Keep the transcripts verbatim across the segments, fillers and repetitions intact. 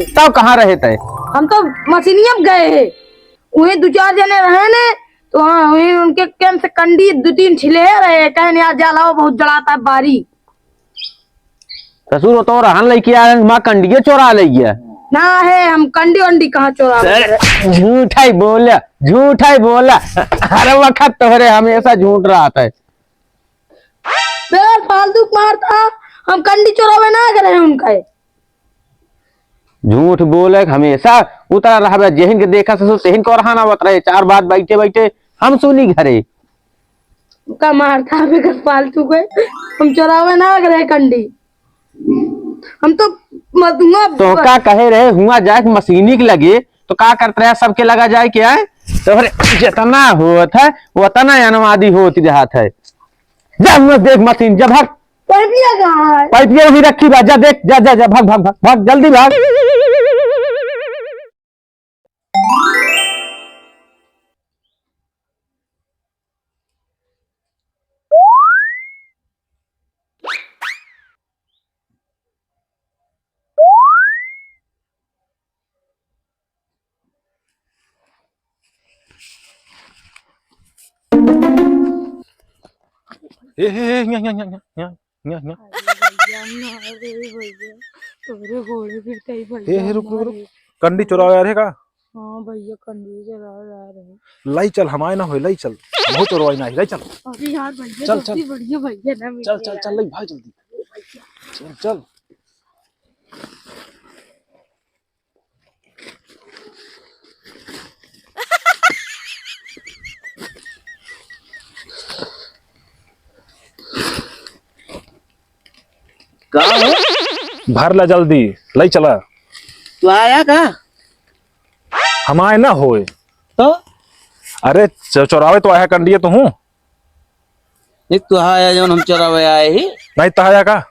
तब कहाँ रहे तय? हम तो मशीनिया में गए हैं, वहीं दो चार जने रहे ने, तो हाँ, वहीं उनके कैंप से कंडी दो तीन ठिले रहे, कहे ने, "यार, जा लाओ, बहुत जड़ाता है बारी।" ससुर, वो तो रहन लेके आए, माँ कंडिये चोरा ले गया। ना है, हम कंडी वंडी कहाँ चोरा ले गए? झूठ है बोला, झूठ है बोला। हर वक्त तोहरे हमेशा झूठ रहत है। बेकार फालतू मारता, हम कंडी चोरावे ना करे उनका। झूठ बोले हमेशा, उतरा रहबे, जेहिन के देखा ससुर, तेहिन को रहाना बत रहे। चार बात बैठे बैठे हम सुनी घरे। का मारता बेकार फालतू के, हम चोरावे ना करे कंडी। हम तो मधुआ तो का कहे रहे, हुआ जाए के मशीनी के लगे, तो का करत रहे, सबके लगा जाए के आए, तो जितना होत है, उतना अनवादी होत जात है। जा हुआ देख मशीन, जा भाग। पाइपिया कहाँ है? पाइपिया वहीं रखी बा, जा देख, जा, जा, जा, भाग, भाग, भाग, भाग, जल्दी भाग। ए, ए, ए, न्या, न्या, न्या, न्या, न्या, न्या, न्या। अरे भैया, ना रे भैया, तोरे गोड़े गिरते ही ए, भैया, ए, रुक, रुक, ना रुक। रे। कंडी चोरावे आ रहे का? हाँ भैया, कंडी चोरावे आ रहे। लाई चल, हमारे ना होए, लाई चल। बहुत चोरवाई ना है, लाई चल। अरे यार भैया, चल, चल। सबसे बढ़िया भैया ना मिल चल, गया चल, चल, यार। लाई, भाग जल्दी। चल, चल। का हो? भर ला जल्दी, लई चला। तू आया का? हम आए ना होए। तो? अरे, च-, चोरावे तो आया कंडिये तो हूँ। एक तो आया जौन हम चोरावे आए ही। नहीं तो आया का?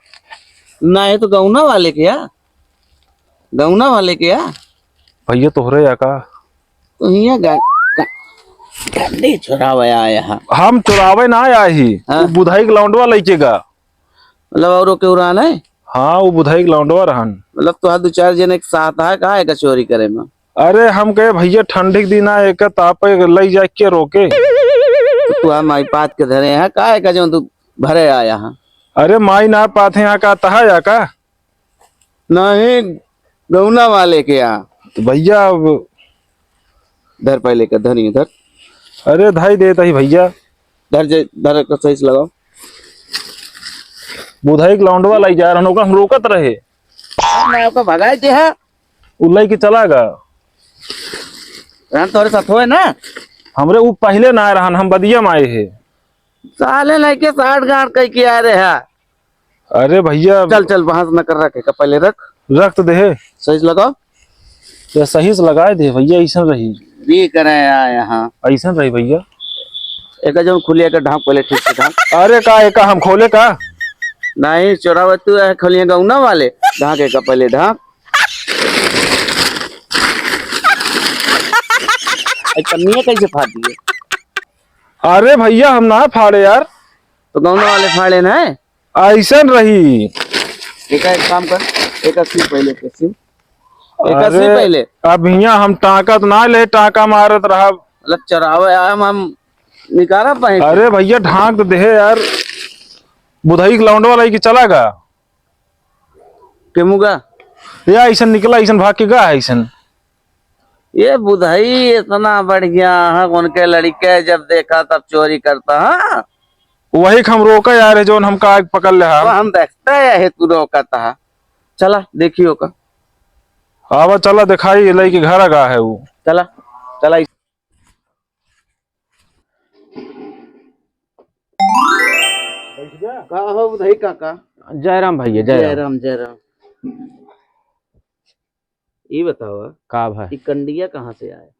नहीं तो गौना वाले के या? गौना वाले के या? भैया तोहरे या का? तो हिया गा-, का-, कंडी चोरावे आया हा। हम चोरावे ना आया ही। हाँ। वो बुधाई के लौंडवा लइके गा। मतलब औरो केहू रहन है? हाँ, वो बुधाई के लौंडवा रहन। मतलब तोहार दो चार जने के साथ है का एका चोरी करे में? अरे हम कहे भैया ठंडी के दिन आ, एका तापे लई जाए के रोके? तो तोहार माई पात के धरे हैं का एका जौन तू भरे आया है? अरे माई ना पात है यहाँ का तहा या का? नहीं, गौना वाले के यहाँ। तो भैया अब धर पहले का, धर ये धर। अरे धाई देत ही भैया। धर जे, धर के सही से लगाओ। बुधाई के लौंडवा लाई जा रहन, ओका हम रोकत रहे। मैं ओका भगाए दे है। उ लइके चला गा। रहन तोरे साथ होए ना? हमरे उ पहिले ना आए रहन, हम बदिया में आए है। साले लइके साठ गांठ कह के आ रहे हैं। अरे भैया। चल, चल, बहस न कर, रख, एका पहले रख। रख तो दे। सही से लगाओ। तो सही से लगाए दे भैया, ऐसन रही। भी करे आ यहाँ। ऐसन रही भैया। एका जौन खुलिया के ढांक पहले ठीक से ढांक। अरे का एका हम खोले का? नहीं, चोरावे तू है, खोलिए गौना वाले। ढांक एका पहले ढांक। ए, पन्निया कैसे फाड़ दिए? अरे भैया हम ना फाड़े यार। तो गौना वाले फाड़े ना है? ऐसन रही। एका एक काम कर, एका सी पहले, एका सी। एका सी अरे, पहले। अब हियां हम टांका तो ना ले, टांका मारत रहब। मतलब चरावे आए हम, हम निकारा पाए। अरे भैया ढांक तो देहे यार, बुधई के लौंडवा लाई के चला गा। के मुगा? या ऐसन निकला, ऐसन भाग के गा है ऐसन। ये बुधई इतना बढ़िया है, उनके लड़के जब देखा तब चोरी करता है। वही के हम रोके यार है, जौन हमका आग पकड़ ले तो हम। हम देखते हैं तू रोकता है। चला देखियो का। आवा चला दिखाई लई के घर गा है वो। चला, चला। का हो बुधई काका? जय राम भैया, जय जय राम। राम, जय राम। ई बतावा, का भाई? ई कंडिया कहाँ से आया?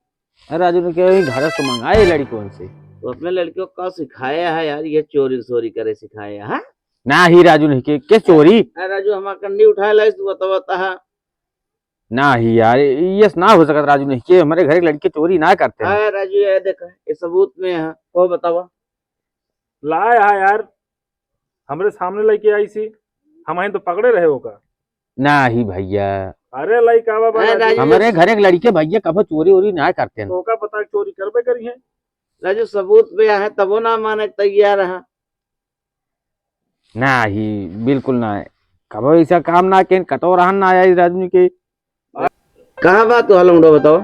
अरे राजू ने कहा, "ये घर से मंगाए लड़कों से।" तो अपने लड़कियों को का सिखाया है यार, ये चोरी सोरी करे सिखाया है? ना ही राजू नहीं के, के चोरी? अरे राजू, हमार कंडी उठाए लाइस, तू बतावा तहा। ना ही यार, ये ना हो सकत राजू नहीं के, हमारे घर के लड़के चोरी ना करते हैं। अरे राजू, ये देखा, ये सबूत में है, को बतावा? लाया है यार, हमरे सामने लेके आई सी, हम आइन तो पकड़े रहे ओका। नाही भइया। अरे लइका बा, अरे राजू। हमरे घरे के लड़िके भइया कभो चोरी ओरी ना करते हैं। तोका पता चोरी करबे करी है। राजू, सबूत पे आहे तबो ना माने के तैयार है। नाही, बिल्कुल ना। कभो ऐसा काम ना केन, कतौ रहन ना आया राजू के। कहाँ बा तू हलौंडो बताओ?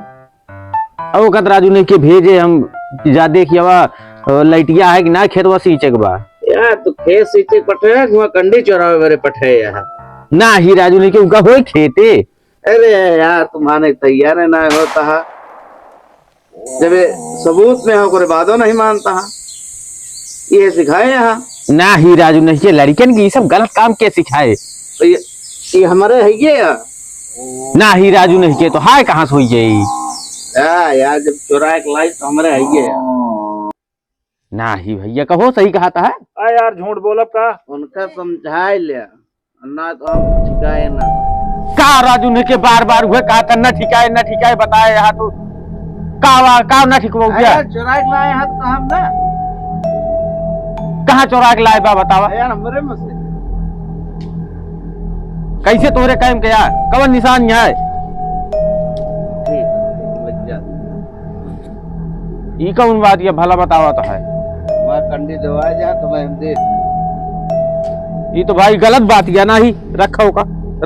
अब ओकत राजू नहीं के भेजे हम जा देखियावा, अ, लइटिया है कि ना खेतवा सींचे के बा। यार, तू खेत सींचे के पठे है कि वहाँ कंडी चोरावे बरे पठे है यार? नाही राजू नहीं के उनका होए खेते। अरे यार, तू माने तैयार है ना होता है। जब ये सबूत में हो, ओकरे बादो नहीं मानता है। ये सिखाए यहाँ। नाही राजू नहीं के लड़िकन के ये सब गलत काम के सिखाए? तो ये, ये हमरे है ये। नाही राजू नहीं के तो हाय कहाँ से होई जाई? हाँ यार, जब चुराए के लाई तो हमरे है ये। नाही भइया, कहो सही कहत है। आ यार, झूठ बोलब का? उनका समझाए ले, ना तो हम ठिकाए ना। का राजू नहीं के बार बार हुए का करना ठिकाए ना ठिकाए बताए यहाँ तू। का वा-, का ना ठिकवा अरे गया? यार, चुराए के लाए हाथ तो हम ना। कहाँ चुराए के लाए बा बतावा? अरे यार, हमरे में से। कैसे तोरे कायम के यार? कवन निशान यहाँ है? ठीक, लग जा। ई कौन बात ये भला बतावा तो है? वहाँ कंडी देवाए जा तो मैं हम दे। ई तो भाई गलत बात या नाही, रखा ओका,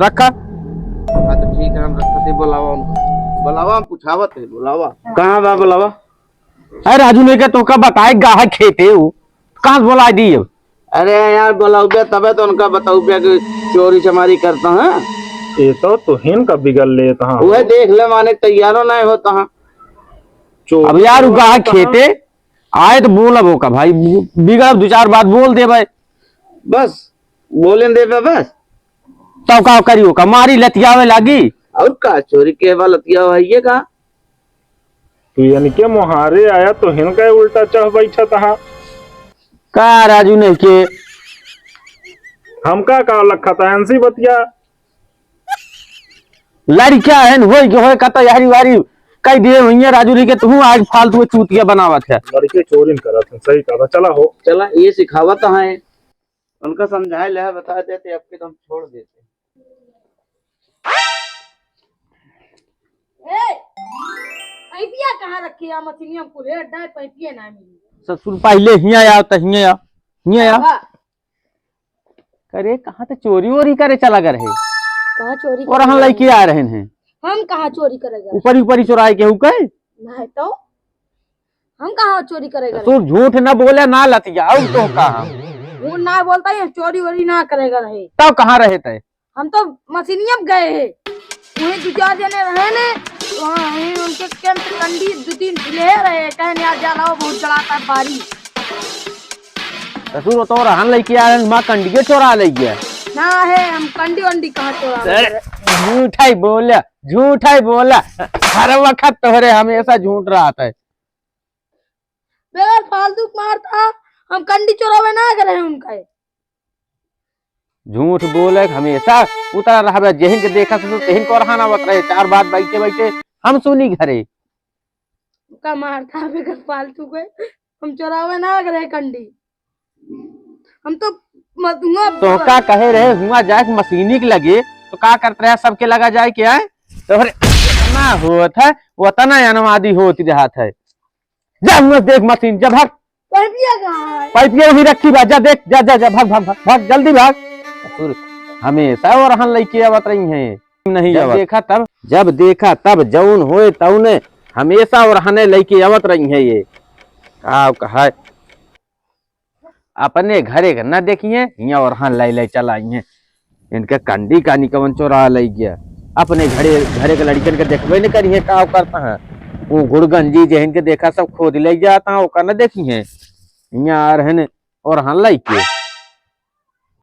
रखा। हाँ तो ठीक है, हम रखते, बुलावा उनको, बुलावा, हम पूछावत है, बुलावा। कहाँ बा बुलावा? अरे राजू नहीं के तो का बताए गा है खेते हो, कहाँ से बुलाए दी अब? अरे यार, बुलाउबे तबे तो उनका बताउबे कि चोरी चमारी करता है। ये तो तुहिन का बिगड़ लेता है। वह देख ले, माने तैयारो नहीं होता है। चोरी अब यार, उ कहा करता है। खेते आए तो बोलब ओका भाई, बिगड़ब दो चार बात बोल दे भाई। बस, बोले दे बे बस। तब का करी ओका, मारी लतियावे लागी। और का, चोरी के बा लतियावे है ये का? तू इनके मुहारे आया तो इनका उल्टा चढ़ बैठा तहा। का राजू नहीं के? हमका का लखा था, हंसी बतिया। लड़िका है न, होई के होए, कत यारी वारी कई दिए हुई है, राजू नहीं के तू आज फालतू के चूतिया बनावत है। लड़के चोरी न करत हैं, सही कहा, चला हो। चला, ये सिखावत है, उनका समझाए ले, बता देते, अब के तो हम छोड़ देते। ए, पैपिया कहाँ रखी है? मछलियाँ कुल हेड डाय, पैपिया ना मिली। ससुर पहले हियाँ आ, त हियाँ आ, हियाँ आ। बाबा। करे, कहाँ त चोरी वोरी करे चला गए रहे? कहाँ चोरी और करे हम गए लइके रहे? आ रहे हैं। हम कहाँ चोरी करे गए? ऊपरी ऊपरी चोराए के हु कहे? नहीं तो। हम कहाँ चोरी करे गए रहे? तू झूठ ना बोले, ना लतिया, और तो कहाँ? झूठ ना बोलता है, चोरी वोरी ना करे गए रहे। तब कहाँ रहे तय? हम तो मशीनिया में गए हैं। वहीं दो चार जने रहे ने, तो वहीं उनके कैंप से कंडी दो तीन ठिले रहे, कहे, "यार, जा लाओ, बहुत जलाता है बारी।" ससुर, वो तो रहन लइके आ रहे, माँ कंडिये चोरा ले गया। ना है, हम कंडी वंडी कहाँ चोरा ले अरे, गए? झूठ है बोला, झूठ है बोला। हर वक्त तोहरे हमेशा झूठ रहत है। बेगर फालतू के मारता, हम कंडी चोरावे ना करे उनका। झूठ बोले हमेशा उतरा रहबे, जेहिन के देखा से तो तेहिन को रहाना बत रहे। चार बात बैठे बैठे हम सुनी घरे। का मारता बेगर फालतू के, हम चोरावे ना करे कंडी। हम तो मधुआ तो का कहे रहे हुआ जाए मशीनी के लगे, तो का करत रहे सबके लगा जाए के आए? तोहरे ना होत है, वो तना अनवादी होती रहत है। जा हुआ देख मशीन, जा भाग। पाइपिया कहाँ है? पाइपिया वहीं रखी बा, जा देख, जा, जा, जा, भाग, भाग, भाग, भाग, जल्दी भाग। ससुर, हमेशा ओरहन लइके आवत रही हैं, नहीं जब आवत। देखा तब, जब देखा तब जौन होए तौने हमेशा ओरहने लइके आवत रही हैं ये। का कहा है? अपने घरे के न देखी हैं, हियाँ ओरहन लै लै चला आई हैं। इनके कंडी का निकवन चोरा लै गया। अपने घरे, घरे के लड़िकन के देखबे न करी हैं, का करता है। वो गुड़गंजी जे इनके देखा सब खोद लै जाता है, ओका न देखी हैं। हियाँ आ रहे हैं ओरहन लइके।